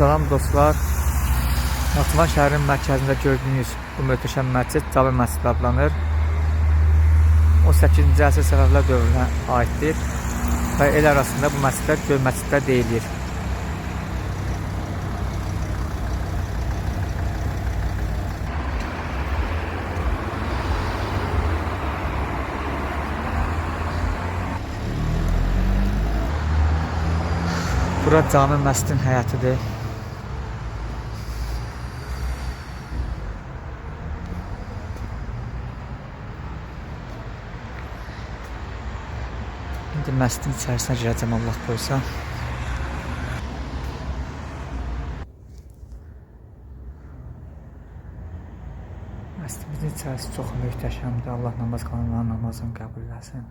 Salam dostlar. Naxçıvan şəhərinin mərkəzində gördüyünüz bu möhtəşəm məscid Cami Məscidi adlanır. 18-ci əsr Səfəvilər dövrünə aiddir və el arasında bu məscidlər göl məscidlər deyilir. Bura cami məscidin həyətidir. İndi məscidin içərisinə girəcəm Allah qoysa. Məscidimizin içərisi çox möhtəşəmdir. Allah namaz qılanların namazını qəbul eləsin.